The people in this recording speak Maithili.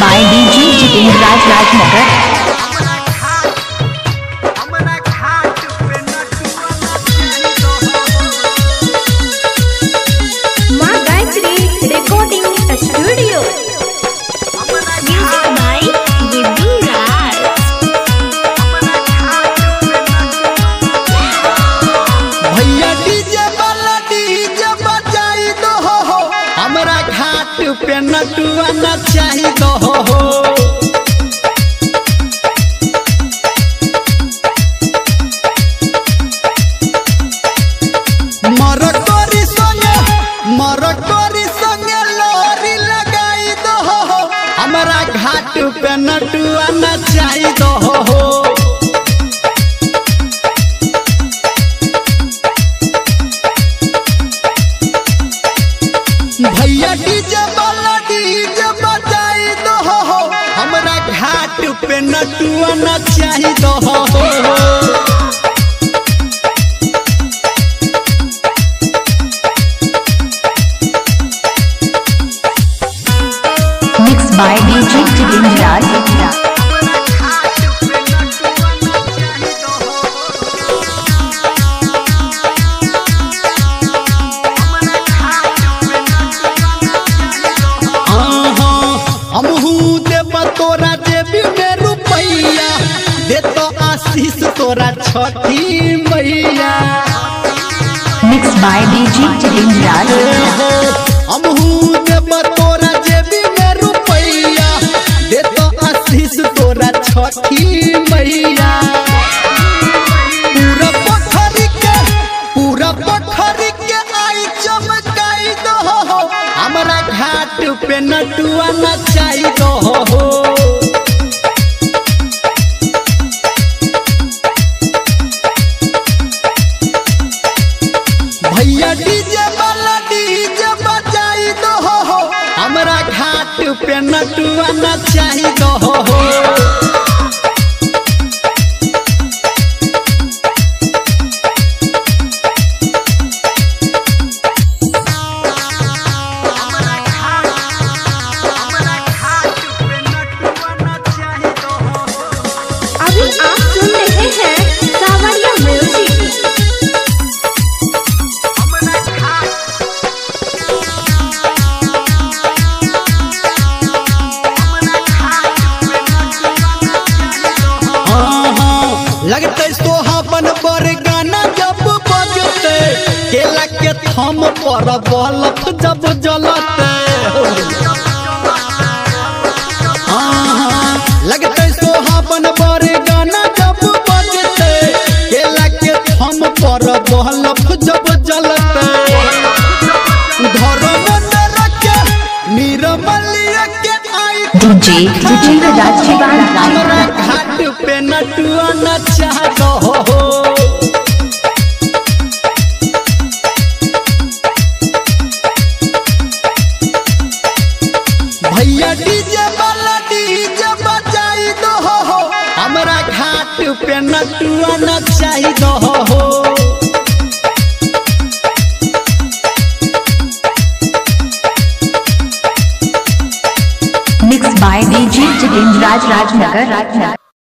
By DJ Jitendra Raj Rajnagar. Maa Gayatri recording studio. Music by Guddu Raj. भैया डीजे वाला डीजे बजाई दो हो, हमरा घाट पे नटुआ नचाई दो हो। मरकोरी संगे लोरी लगाई दो हो, हमरा घाट पे नटुआ नचाई दो हो। भैया डीजे वाला डीजे बजाई दो हो, हमरा घाट पे नटुआ नचाई दो हो। Mix by DJ Jitendra Raj. हमहू देब तोरा जेबी में रुपैया, दे तो आशीष तोरा छठी मैया। Mix by DJ Jitendra Raj. हमहू देब तोरा जेबी में रुपैया, दे तो आशीष तोरा छठी मैया। पूरा पोखरी के आई चमकाई दो हो, हमरा घाट पे नटुआ नचाई दो हो। भैया डीजे वाला डीजे बजाई दो हो, हमरा घाट पे नटुआ नचाई दो हो। अभी आप सुन रहे हैं सावरिया म्यूजिक। लगते सोहावन पर गाना जब बजते, केला के थम पर बल्ब जब जलते। लगते सोहावन पर गाना जब बजते, केला के थम पर बल्ब जब जलते। धर्मेंद्र के निर्मलिया के आई DJ Jitendra Raj. हमरा घाट पे नटुआ नचा दो हो। भैया डीजे वाला डीजे बजाई दो हो, हमरा घाट पे नटुआ नचाई दो हो। Mix by DJ Jitendra Raj Rajnagar.